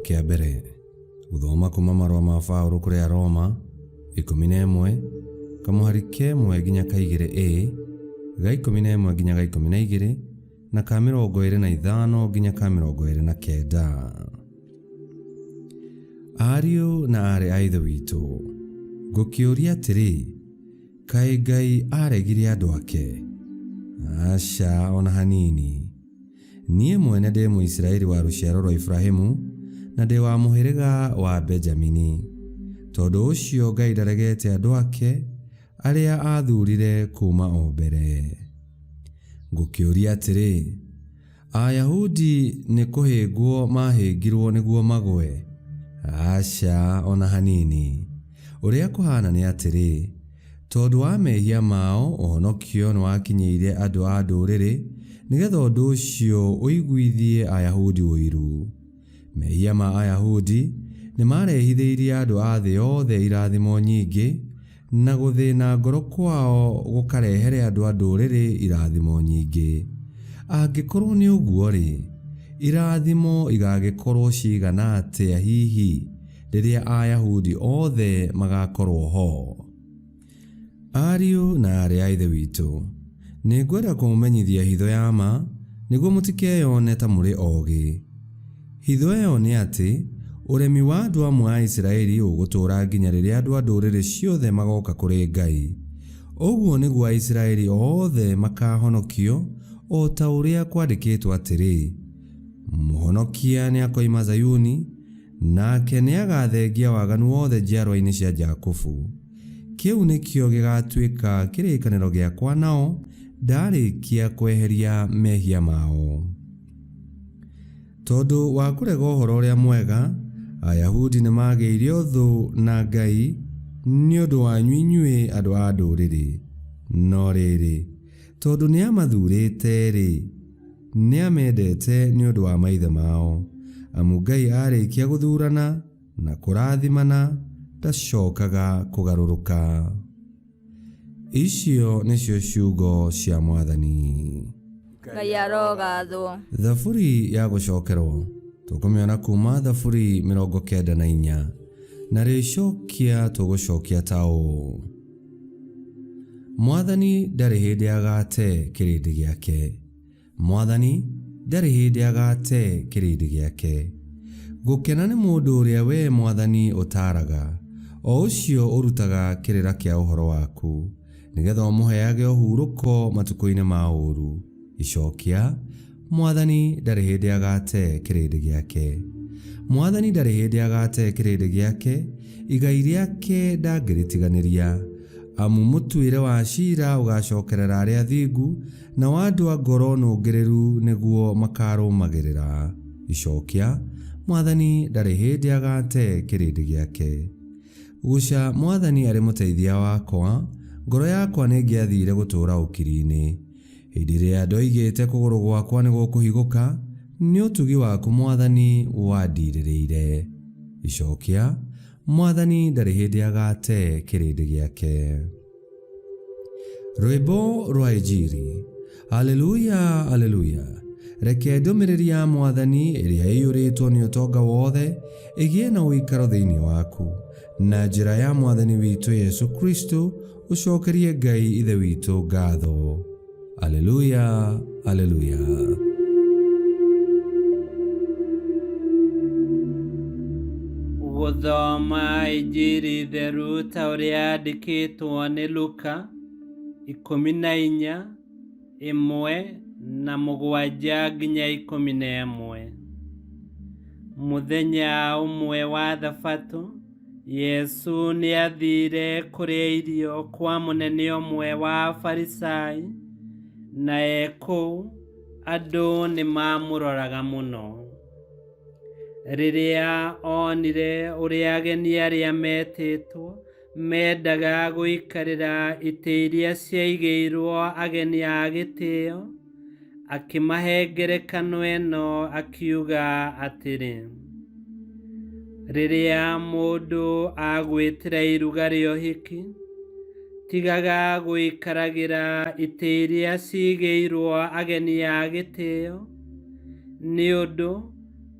Kĩa mbere, gũthoma kuma marũa ma Paũlũ kũrĩ Aroma, 11, kamũhari ka ĩmwe nginya ka igĩrĩ a, ga 11 nginya ga 12, na ka 25 nginya ka 29. Ariũ na aarĩ a Ithe witũ, ngũkĩũria atĩrĩ, kaĩ Ngai aaregire andũ ake? Aca o na hanini! Niĩ mwene ndĩ Mũisiraeli wa rũciaro rwa Iburahimu, na ndĩ wa mũhĩrĩga wa Benjamini. Tondũ ũcio Ngai ndaregete andũ ake arĩa aathuurire kuuma o mbere. Ngũkĩũria atĩrĩ, Ayahudi nĩ kũhĩngwo maahĩngirwo nĩguo magwe? Aca o na hanini! Ũrĩa kũhaana nĩ atĩrĩ, tondũ wa mehia mao ũhonokio nĩwakinyĩire andũ a Ndũrĩrĩ, nĩ getha ũndũ ũcio ũiguithie Ayahudi ũiru. Mehia ma Ayahudi nĩmarehithĩirie andũ a thĩ yothe irathimo nyingĩ, na gũthĩna ngoro kwao gũkarehere andũ a Ndũrĩrĩ irathimo nyingĩ. Angĩkorwo nĩ ũguo-rĩ, irathimo igagĩkorwo ciigana atĩa hihi rĩrĩa Ayahudi othe magakorwo ho? Ariũ na aarĩ a Ithe witũ, nĩngwenda kũmũmenyithia hitho ya ma, nĩguo mũtikeyone ta mũrĩ ogĩ. Hitho ĩyo nĩ atĩ, ũremi wa andũ amwe a Isiraeli ũgũtũũra nginya rĩrĩa andũ a ndũrĩrĩ ciothe magooka kũrĩ Ngai. Ũguo nĩguo Aisiraeli othe makaahonokio, o ta ũrĩa kwandĩkĩtwo atĩrĩ, Mũhonokia nĩakoima Zayuni, Nake nĩagathengia waganu wothe njiarwa-inĩ cia Jakubu. Kĩu nĩkĩo gĩgaatuĩka kĩrĩkanĩro gĩakwa nao ndarĩkia kweheria mehia mao. Tondũ wa kũrega Ũhoro-ũrĩa-Mwega, Ayahudi nĩmagĩire ũthũ na Ngai nĩ ũndũ wanyu inyuĩ andũ a Ndũrĩrĩ. No rĩrĩ, tondũ nĩamathuurĩte-rĩ, Nĩamendete nĩ ũndũ wa maithe mao, amu Ngai aarĩkia gũthurana na kũrathimana ndacokaga kũgarũrũka. Icio nĩcio ciugo cia Mwathani. Ngai arogathwo. Thaburi ya gũcokerwo tũkũmĩona kuma Thaburi 94, narĩo icokia tũgũcokia ta ũũ: Mwathani ndarĩ hĩndĩ agate kĩrĩndĩ gĩake. Mwathani ndarĩ hĩndĩ agate kĩrĩndĩ gĩake. Gũkena nĩ mũndũ ũrĩa wee Mwathani ũtaaraga, o ũcio ũrutaga kĩrĩra kĩa ũhoro waku, nĩ getha ũmũheage ũhurũko matukũ-inĩ ma ũũru. Icokia, Mwathani ndarĩ hĩndĩ agate kĩrĩndĩ gĩake. Mwathani ndarĩ hĩndĩ agate kĩrĩndĩ gĩake, igai rĩake ndangĩrĩtiganĩria. Amu mũtuĩre wa cira ũgacokerera arĩa athingu, nao andũ a ngoro nũngĩrĩru nĩguo makarũmagĩrĩra. Icokia, Mwathani ndarĩ hĩndĩ agate kĩrĩndĩ gĩake. Guca Mwathani arĩ mũteithia wakwa, ngoro yakwa nĩngĩathiire gũtũũra ũkiri-inĩ. Hĩndĩ ĩrĩa ndoigĩte kũgũrũ gwakwa nĩgũkũhigũka, nĩ ũtugi waku Mwathani wandiirĩrĩire. Icokia, Mwathani ndarĩ hĩndĩ agate kĩrĩndĩ gĩake. Rwĩmbo rwa Injiri. Aleluya, aleluya. Reke ndũmĩrĩri ya Mwathani ĩrĩa ĩiyũrĩtwo nĩ ũtonga wothe ĩgĩe na ũikaro thĩinĩ waku, na njĩra ya Mwathani witũ Yesu Kristo ũcokerie Ngai Ithe witũ ngatho. Aleluya, aleluya. Gũthoma Injiri theru ta ũrĩa yandĩkĩtwo nĩ Luka 14 ĩmwe na mũgwanja nginya 11. Mũthenya ũmwe wa Thabatũ, Yesu nĩathiire kũrĩa irio kwa mũnene ũmwe wa Afarisai, na e kũu andũ nĩmamũroraga mũno. Rĩrĩa onire ũrĩa ageni arĩa metĩtwo mendaga gũikarĩra itĩ iria ciaigĩirwo ageni a gĩtĩo, akĩmahe ngerekano ĩno akiuga atĩrĩ, Rĩrĩa mũndũ agwĩtĩra iruga rĩa ũhiki, tigaga gũikaragĩra itĩ iria ciigĩirwo ageni a gĩtĩo, nĩ ũndũ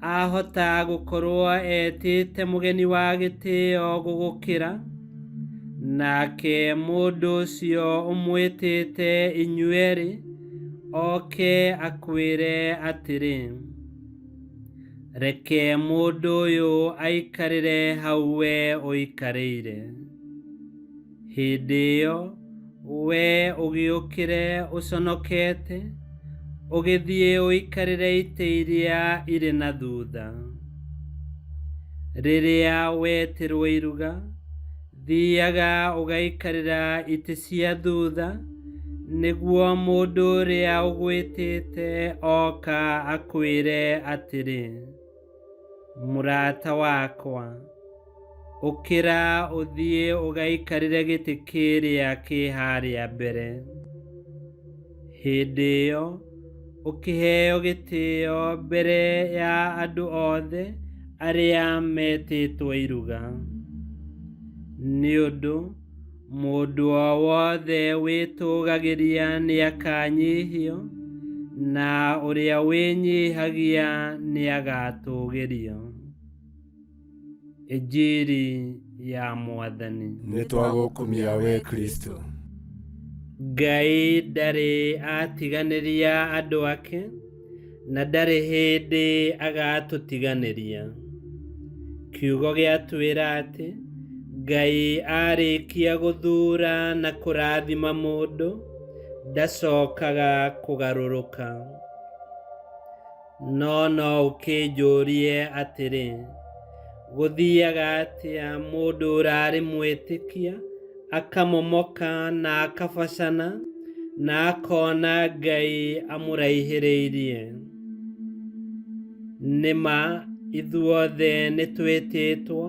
Ahota gũkorwo etĩte mũgeni wa gĩtĩo gũgũkĩra, nake mũndũ ũcio ũmwĩtĩte inyuerĩ oke akwĩre atĩrĩ, reke mũndũ ũyũ aikarĩre hau we ũikarĩire. Hĩndĩ ĩyo we ũgĩũkĩre ũconokete, ũgĩthiĩ ũikarĩre itĩ iria irĩ na thutha. Rĩrĩa wetĩrwo iruga, thiaga ũgaikarĩra itĩ cia thutha, nĩguo mũndũ ũrĩa ũgwĩtĩte oka akwĩre atĩrĩ, mũrata wakwa, ũkĩra ũthiĩ ũgaikarĩre gĩtĩ kĩrĩa kĩ harĩa mbere. Hĩndĩ ĩyo ũkĩheo gĩtĩo mbere ya andũ othe arĩa metĩtwo iruga. Nĩ ũndũ mũndũ o wothe wĩtũgagĩria nĩakanyihio, na ũrĩa wĩnyihagia nĩagatũgĩrio. Injiri ya Mwathani. Nĩtwagũkumia we Kristo. Ngai ndarĩ atiganĩria andũ ake, na ndarĩ hĩndĩ agatũtiganĩria. Kiugo gĩatwĩra atĩ Ngai arĩkia gũthuura na kũrathima mũndũ, ndacokaga kũgarũrũka. No no ũkĩnjũrie atĩrĩ, gũthiaga atĩa mũndũ ũrarĩ mwĩtĩkia akamomoka na akabacana na akona Ngai amũraihĩrĩirie? Nĩma ithuothe nĩtwĩtĩtwo,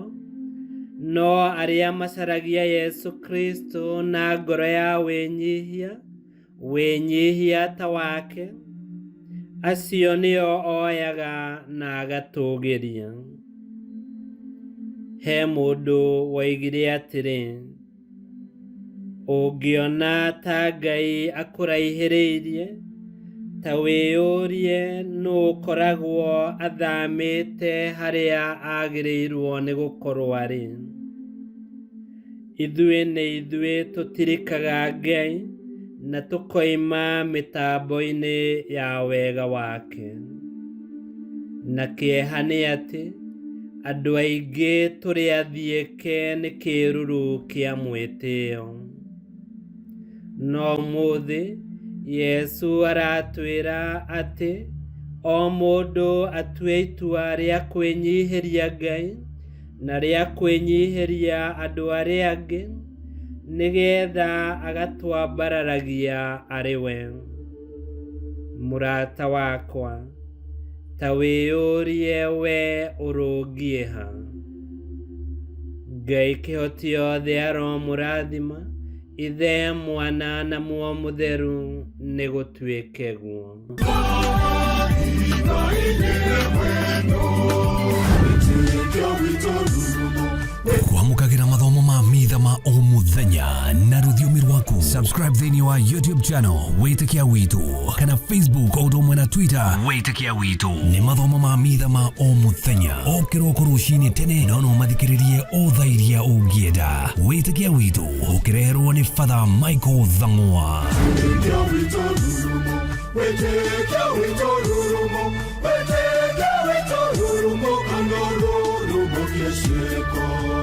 no arĩa macaragia Yesu Kristo na ngoro ya wĩnyihia, wĩnyihia ta wake, acio nĩo oyaga na agatũgĩria. He mũndũ woigire atĩrĩ, ũngĩona ta Ngai akũraihĩrĩirie, ta wĩyũrie nũ ũkoragwo athamĩte harĩa agĩrĩirwo nĩ gũkorwo arĩ. Ithuĩ nĩ ithuĩ tũtirikaga Ngai na tũkoima mĩtambo-inĩ ya wega wake. Na kĩeha nĩ atĩ andũ aingĩ tũrĩ athiĩke nĩ kĩruru kĩa mwĩtĩo. No ũmũthĩ Yesu aratwĩra atĩ o mũndũ atue itua rĩa kwĩnyihĩria Ngai na rĩa kwĩnyihĩria andũ arĩa angĩ, nĩgetha agatwambararagia arĩ we. Mũrata wakwa, ta wĩyũrie we ũrũngiĩ ha. Ngai kĩhoti yothe aromũrathima, Ithe, Mwana na Muoyo Mũtheru, nĩgũtuĩke guo. Kwamũkagĩra mathomo ma mitha ma o mũthenya na rũthiomi rwaku. Subscribe thĩinĩ wa YouTube channel Wĩtĩkia Witũ kana Facebook o ũndũ ũmwe na Twitter Wĩtĩkia Witũ. Nĩ mathomo ma mitha ma o mũthenya o kĩroko rũcinĩ tene, no no mathikĩrĩrie o thaa iria ũngĩenda. Wĩtĩkia Witũ ũkĩreherwo nĩ Father Michael Thang'wa. Wĩtĩkia witũ rurumo, wĩtĩkia witũ rurumo, wĩtĩkia witũ rurumo, kana rurumo kĩciko.